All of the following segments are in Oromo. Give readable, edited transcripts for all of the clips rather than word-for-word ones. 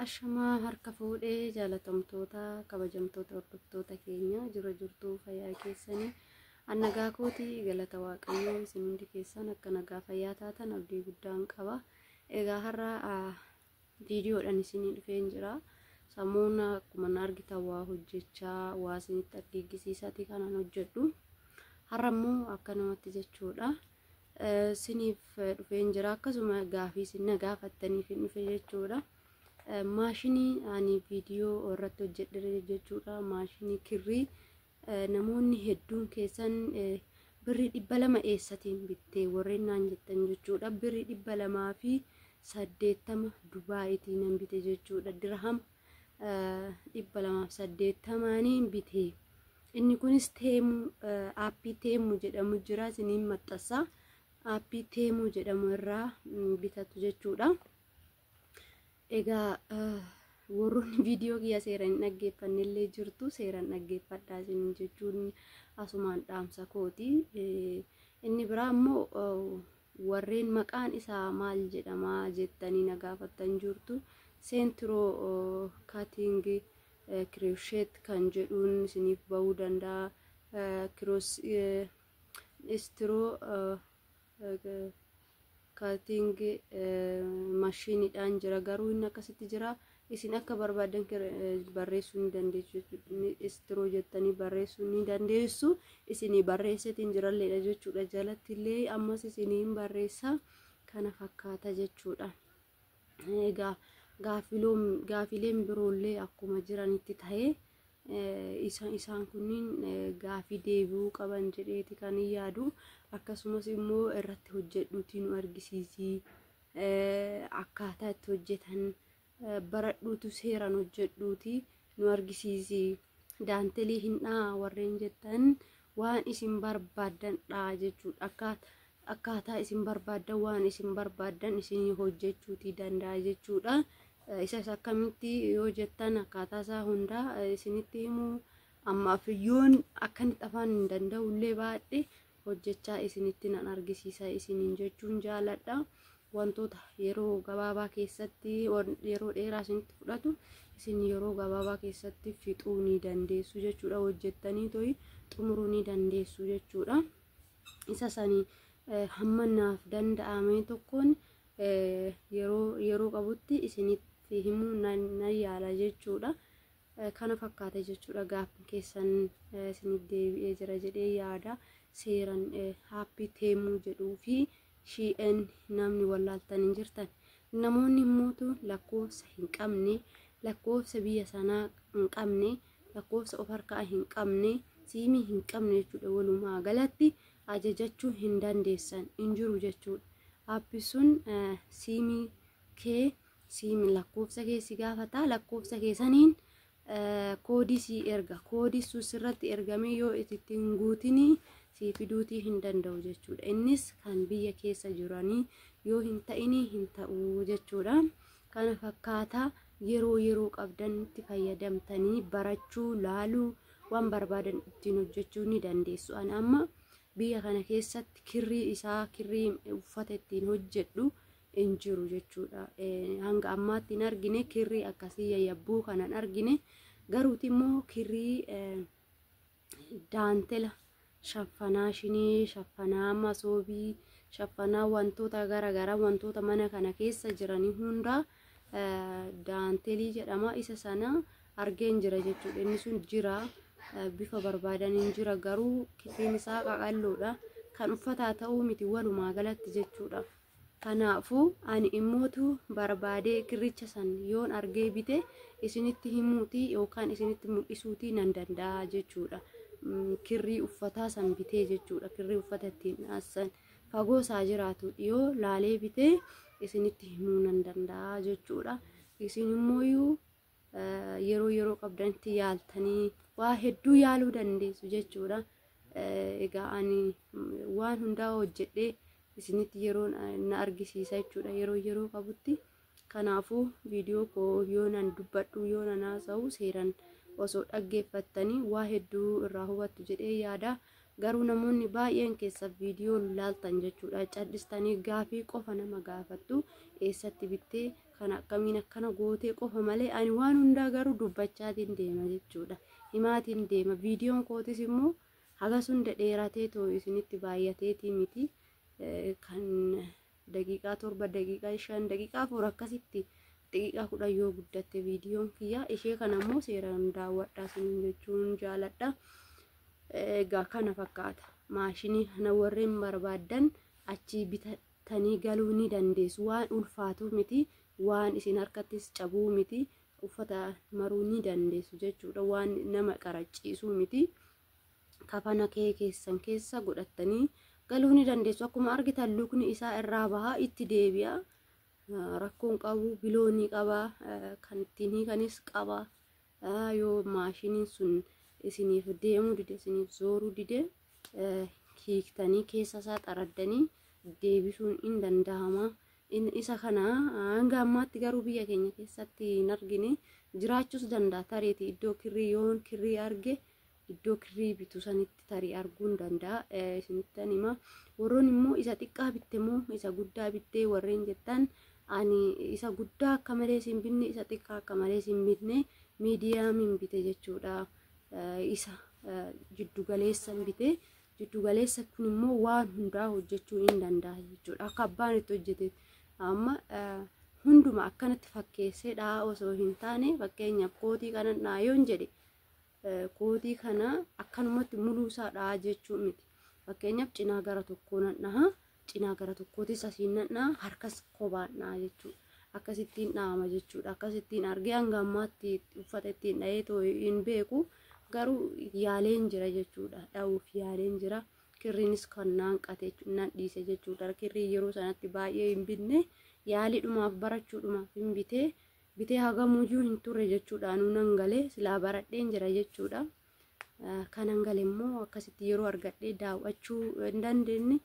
Ashamaa harka fuudhee jaalatamtoota kabajamtoota hordoftoota keenya jira jirtuu fayyaa keessanii an nagaa kooti galata waaqayyoo isin hundi keessan akka nagaa fayyaa taatan abdii guddaan qaba. Egaa har'a viidiyoodhaan isinii dhufeen jira. Sammuun akkuma na argitan waa hojjechaa waa isinitti argisiisaati kanan hojjedhu. Har'a immoo akkanumatti jechuudha. Isiniif dhufeen jira akkasuma gaafii isin na gaafattaniif hin dhufe jechuudha. Maashinii ani viidiyoo irratti hojjedhe jechuudha. Maashinii kirrii namoonni hedduun keessan birrii 200 eessatiin bittee warreen naan jettan jechuudha. Birrii 280 Dubaayitii nan bite jechuudha. Dirhama 280niin bite. Inni kunis Teemuu aappii Teemuu jedhamu jira isiniin maxxansa. Aappii Teemuu jedhamu irraa bitatu jechuudha. Egaa warroonni viidiyoo kiyya seeraan hin dhaggeeffanne illee jirtu seeraan dhaggeeffadhaa isiniin jechuun asumaan dhaamsa kooti. Inni biraa immoo warreen maqaan isaa maal jedhama jettanii na gaafattan jirtu. Seentiroo cutting crochet kan jedhuun isiniif bahuu danda'a. Kiroos istiroo cutting maashiniidhaan jira garuu inni akkasitti jira. Isin akka barbaadan barreessuu ni dandeessu jechuudha. Istiroo jettanii barreessuu ni dandeessu. Isinii barreesseetiin jiralleedha jechuudha. Jalatti illee ammas isiniin barreessa kana fakkaata jechuudha. Egaa gaafileen biroollee akkuma jiranitti ta'ee isaan kunniin gaafii deebi'uu qaban jedheeti kan hin yaadu. Akkasumas immoo irratti hojjedhuutii nu argisiisii akkaataa itti hojjetan baradhuutu seeraan hojjedhuutii nu argisiisii daantelii hin dha'a warreen jettan waan isin barbaaddan dha'a jechuudha. Akkaataa isin barbaaddan waan isin barbaaddan isin hojjechuutii danda'a jechuudha. Isas akkamitti yoo jettan akkaataa isaa hundaa isinitti himuu ammaaf yoon akkanitti afaan hin danda'u illee baadhe hojjechaa isinitti nan argisiisa isiniin jechuun jaaladha. Wantoota yeroo gabaabaa keessatti yeroo dheeraa isinitti fudhatu isin yeroo gabaabaa keessatti fixuu ni dandeessu jechuudha. Hojjettanii to'i xumuruu ni dandeessu jechuudha. Isa sanii hamma naaf danda'ame tokkoon yeroo yeroo qabutti isinitti himuu nan yaala jechuudha. Kana fakkaata jechuudha gaaffiin keessan isiniif deebi'ee jira jedhee yaada. Seeran aappii Teemuu jedhuu fi Shein namni wallaaltan hin jirtan. Namoonni immootu lakkoofsa hin qabne, lakkoofsa biyya sanaa hin qabne, lakkoofsa of harkaa hin qabne, siimii hin qabne jechuudha. Walumaa galatti ajajachuu hin dandeessan hin jiru jechuudha. Aappi sun siimii kee siimii lakkoofsa kee si gaafata lakkoofsa kee saniin koodii sii erga koodii sun sirratti ergamee yoo itti hin guutinii sii fiduutii hin danda'u jechuudha. Innis kan biyya keessa jiranii yoo hin ta'inii hin ta'u jechuudha. Kana fakkaata yeroo yeroo qabdanitti fayyadamtanii barachuu laaluu waan barbaadan ittiin hojjechuu ni dandeessu. Ani amma biyya kana keessatti kirrii isaa kirrii uffata ittiin hojjedhu hin jiru jechuudha. Hanga ammaatti hin argine kirrii akkasii yayyabbuu kana hin argine garuuti immoo kirrii daantela shaffanaa shinii shaffanaa masoobii shaffanaa wantoota garaagaraa wantoota mana kana keessa jiranii hunda daantelii jedhama isa sana argeen jira jechuudha. Inni sun jira bifa barbaadaniin jira garuu kirriin isaa qaqalloodha. Kan uffataa ta'uu miti walumaa galatti jechuudha. Kanaafuu ani immootu barbaadee kirricha san yoon argee bite isinitti himuutii yookaan isinitti mul'isuutii nan danda'a jechuudha. Kirrii uffataa san bitee jechuudha. Kirrii uffata ittiin dhaassan fagoo isaa jiraatu dhiyoo laalee bitee isinitti himuu nan danda'a jechuudha. Isin immooyyuu yeroo yeroo qabdanitti yaaltanii waa hedduu yaaluu dandeessu jechuudha. Egaa ani waan hundaa hojjedhee isinitti yeroo na argisiisa jechuudha yeroo yeroo qabutti. Kanaafuu viidiyoo koo yoo nan dubbadhu yoo nan haasa'u seeran osoo dhaggeeffattanii waa hedduu irraa hubattu jedhee yaada. Garuu namoonni baay'een keessa viidiyoo laaltan jechuudha. Cal'istanii gaafii qofa nama gaafattu, eessatti bittee, kan akkamiin akkana gootee qofa malee, ani waan hundaa garuu dubbachaatiin deema jechuudha. Himaatiin deema. Viidiyoon kootis immoo hagas hunda dheeratee too isinitti baay'ateetii miti. Kan daqiiqaa 7, daqiiqaa 5, daqiiqaa 4, akkasitti daqiiqaa 10 yoo guddatte viidiyoon kiyya. Ishee kana immoo seeraan daawwadhaa isiniin jechuun jaaladha. Egaa kana fakkaata. Maashinii kana warreen barbaaddan achii bitatanii galuu ni dandeessu. Waan ulfaatu miti, waan isin harkattis cabuu miti, uffata maruu ni dandeessu jechuudha. Waan nama qaracciisuu miti. Kafana kee keessan keessa godhattanii galuu ni dandeessu. Akkuma argitan lukni isaa irraa bahaa, itti deebi'a. Rakkoon qabu biloonii qaba, kan ittiin hiikanis qaba. Yoo maashiniin sun isiniif deemuu dide, isiniif zooruu dide, hiiktanii keessa isaa xaraddanii deebisuun hin danda'ama. Isa kana hanga ammaatti garuu biyya keenya keessatti hin argine. Jiraachuus danda'a tareeti, iddoo kirrii yoon kirrii arge, iddoo kirrii bitu sanitti tarii arguu hin danda'a, isinittan hima. Warroon immoo isa xiqqaa bitte moo isa guddaa bittee warreen jettan, ani isa guddaa akka malee hin binne, isa xiqqaa akka malee hin binne, miidiyaamiin bite jechuudha. Isa jiddugaleessan bite. Jiddugaleessa kun immoo waan hundaa hojjechuu hin danda'a jechuudha. Akka abbaan itti hojjete amma hunduma akkanatti fakkeessee dhahaa osoo hin taane, fakkeenyaaf kootii kana dhahaa yoon jedhe, kootii kana akkanumatti muluusaa dhahaa jechuu miti. Fakkeenyaaf cinaa gara tokkoo nan dhaha, cinaa gara tokkootis asiin nan dhaha, harkas kophaan dhaha jechuudha. Akkasittiin dhahama jechuudha. Akkasittiin argee hanga ammaatti uffata ittiin dhahee too hin beeku. Garuu yaaleen jira jechuudha. Dhahuuf yaaleen jira. Kirriinis kan naan qate nan dhiise jechuudha. Kirrii yeroo sanatti baay'ee hin binne, yaaliidhumaaf barachuudhumaaf hin bitee, bitee hagamuyyuu hin turre jechuudha. Anuu nan galee silaa baradheen jira jechuudha. Kanan gale immoo akkasitti yeroo argadhee daawwachuu hin dandeenye.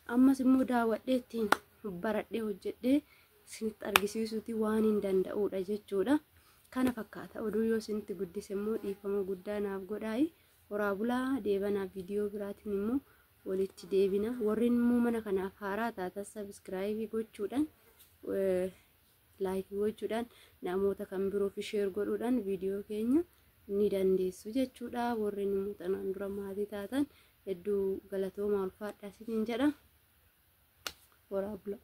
Ammas immoo daawwadhee ittiin baradhee hojjedhee isinitti argisiisuuti waan hin danda'uudha jechuudha. Kana fakkaata. Oduu yoo isinitti guddise immoo dhiifama guddaa naaf godhaayi. Horaa bulaa, deebanaa, viidiyoo biraatiin immoo walitti deebina. Warreen immoo mana kanaaf haaraa taatan subscribe gochuudhaan, like gochuudhaan, namoota kan biroof share godhuudhaan viidiyoo keenya ni dandeessu jechuudha. Warreen immoo tanaan dura maatii taatan hedduu galatoomaa, ulfaadhaa isiniin jedha. Horaa bulaa.